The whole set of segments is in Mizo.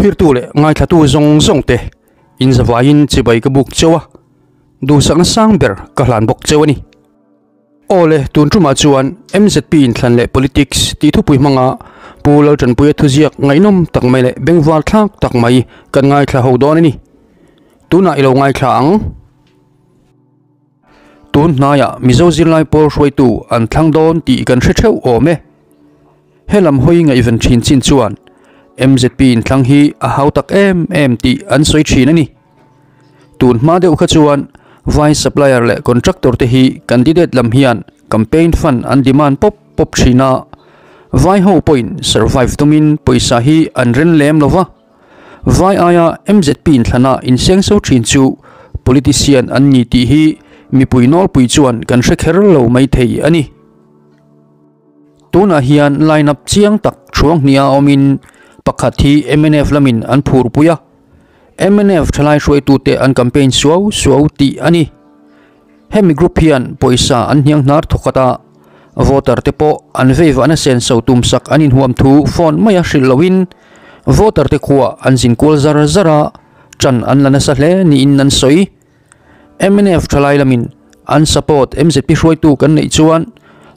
Thlirtu leh ngaithlatu zawng zawng te in zavaiin chibai ka buk cheu a, duhsakna sang ber ka hlan bawk cheu a ni. Aw le, tun tumah chuan MZP inthlan leh politics tih thupui hmanga Pu Laltanpuia thuziak ngaihnawm tak mai leh bengvar thlak tak mai kan ngaithla ho dawn a ni. Tunah i lo ngaithla ang. Tun hnaiah Mizo zirlai pawl hruaitu an thlang dawn tih kan hre theuh awm e. He lam hawi ngaihven thin chin chuan MZP inthlang hi a hau tak em em tih an sawi thin a ni. Tun hma deuh kha chuan vai supplier leh contractor te hi candidate lam hian campaign fund an demand pawp pawp thin a, vai ho pawhin survive tumin pawisa hi an ren lem lo va. Vai aia MZP inthlana insengso thin chu politician an ni tih hi mipui nawlpui chuan kan hre kher lo mai thei a ni. Tunah hian line up chiang tak thuang hniha awmin pakhat hi mnf lamin an phurpui a, mnf thalai hruaitute an campaign suau suau tih a ni. Hemi group hian pawisa an hniang hnar thawkhat a, voter te pawh an veivahna senso tumsak an inhuam thu phone maia hrilh loin voter te khuah an zin kual zar zar a, ṭan an la nasa hle niin an sawi. Mnf thalai lamin an support MZP hruaitu kan neih chuan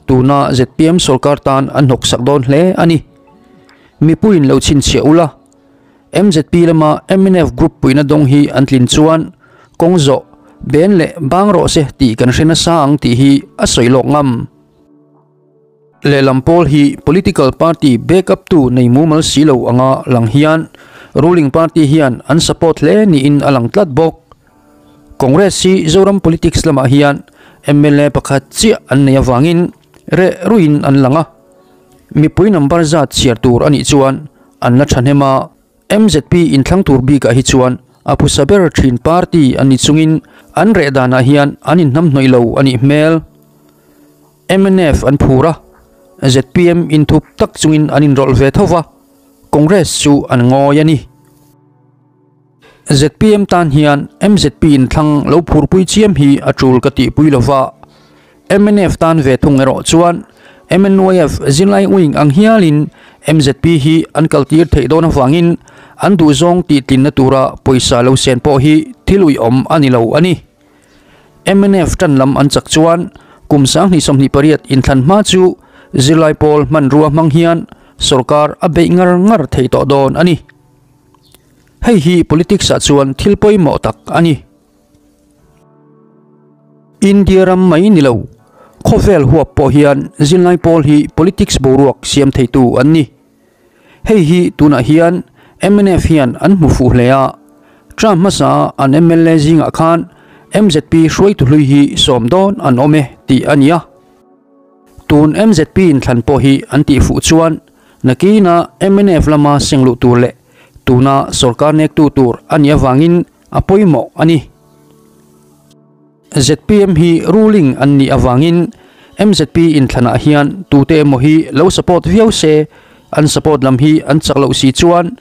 tuna zpm sorkar tan an hnawksak dawn hle a ni. Mipuiin lo chhinchhiah ula. MZP lama mnf group puihna dawng hi an tlin chuan kawng zawh, ben leh bang rawh se tih kan hre nasa ang tih hi a sawi lawk ngam. Lehlam pawl hi political party back up tu nei mumal si lo anga lang hian ruling party hian an support hle niin a lang tlat bawk. Congress hi Zoram politics lamah hian mla pakhat chiah an nei avangin reh ruiin an lang a. Mipui number zat chhiar tur a nih chuan an la thahnem a, MZP inthlang tur bikah hi chuan a phusa ber thin party an ni chungin an reh danah hian an inhnamhnawih lo a nih hmel. Mnf an phur a, zpm inthup tak chungin an inrawlh ve tho va, Congress chu an ngawi a ni. Zpm tan hian MZP inthlang lo phurpui chiam hi a tul ka tihpui lo va, mnf tan ve thung erawh chuan MNYF zirlai wing ang hialin MZP hi an kaltir theih dawn avangin an duhzawng tihtlinna tura pawisa lo sen pawh hi thil uiawm a ni lo a ni. Mnf tan lam an chak chuan kum 2028 inthlan hma chu zirlai pawl hmanrua hmang hian sorkar a beih ngar ngar thei tawh dawn a ni. Hei hi politics ah chuan thil pawimawh tak a ni. India ram mai ni lo, khawvel huap pawh hian zirlai pawl hi politics boruak siam theitu an ni. Hei hi tunah hian mnf hian an hmu fuh hle a, term hmasa an mla zingah khan MZP hruaitu hlui hi sawm dawn an awm e tih a ni a. Tun MZP inthlan pawh hi an tih fuh chuan nakina mnf lama seng luh tur leh tuna sorkar nektu tur a nih avangin a pawimawh a ni. Zpm hi ruling an nih avangin MZP inthlanah hian tute emaw hi lo support viau se, an support lam hi an chak loh si chuan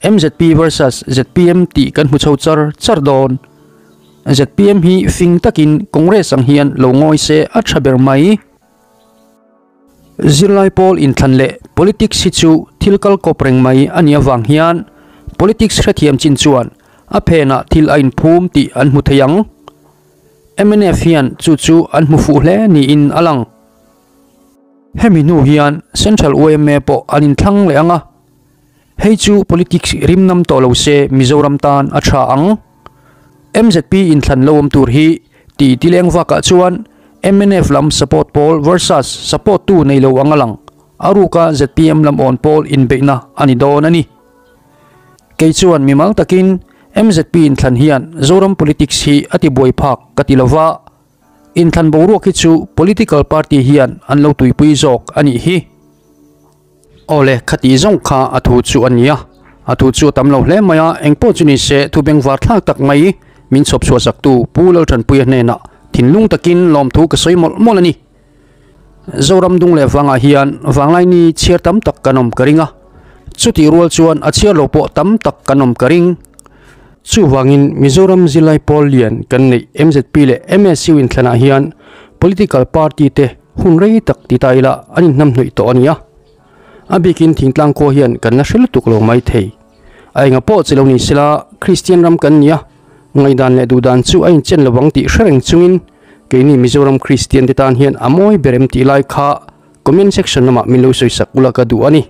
MZP versus zpm tih kan hmu chho char char dawn. Zpm hi fing takin Congress ang hian lo ngawi se a tha ber mai. Zirlai pawl inthlan leh politics hi chu thil kal kawp reng mai a nih avang hian politics hrethiam chin chuan a phenah thil a inphum tih an hmu thei ang. Mnf hian chu chu an hmu fuh hle niin a lang. Hemi hnu hian Central yma pawh an inthlang leh ang a, hei chu politics rimnam tawh lo se Mizoram tan a tha ang. MZP inthlan lo awm tur hi ti tileng vakah chuan mnf lam support pawl versus support tu nei lo ang a lang. A ruka zpm lam awn pawl inbeihna a ni dawn a ni. Kei chuan mimal takin MZP inthlan hian Zoram politics hi a ti buai phak ka ti lova, inthlan boruak hi chu political party hian an lo tuipui zawk a nih hi. Awle, khati zawng kha a thu chu a nia. A thu chu a tam lo hle mai a, engpawh chu ni se thu bengvar thlak tak mai min chhawp chhuah saktu Pu Lalthanpuia hnenah thinlung takin lawmthu ka sawi mawlh mawlh a ni. Zoram dung leh vangah hian vanglaini chhiar tam tak kan awm ka ring a, chutih rual chuan a chhiar lo pawh tam tak kan awm ka ring. Chuvangin Mizoram zirlai pawl lian kan neih MZP leh MSU inthlanah hian political party te hun rei tak ti ta ila an inhnamhnawih tawh a nia. A bikin thingtlang khua hian kan la hre lutuk lo mai thei. A enga pawh chi lo ni sela, Kristian ram kan nia, ngaihdan leh duhdan chu a inchen lovang tih hre reng chungin keini Mizoram Kristian te tan hian a mawi ber em tih lai kha comment section lamah min lo sawisak ula ka duh a ni.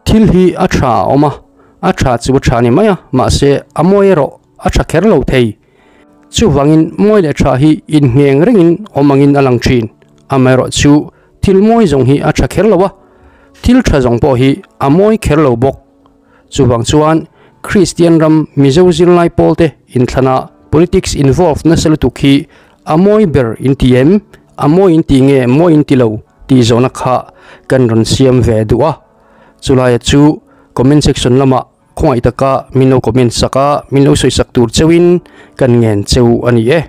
Thil hi a tha a awm a, a tha chu a tha ni mai a, mahse a mawi erawh a tha kher lo thei. Chuvangin mawi leh tha hi inngeng rengin awm angin a lang thin. Amaherawhchu thil mawi zawng hi a tha kher lo a, thil tha zawng pawh hi a mawi kher lo bawk. Chuvang chuan Kristian ram Mizo zirlai pawlte inthlana politics involve nasa lutuk hi a mawi ber inti em? A mawi inti nge mawi inti lo tih zawhna kha kan rawn siam ve duh a. Chulaia chu comment section lamah khawngaih taka min lo comment sak a, min lo sawisak tur cheuhin kan ngen cheu a ni e.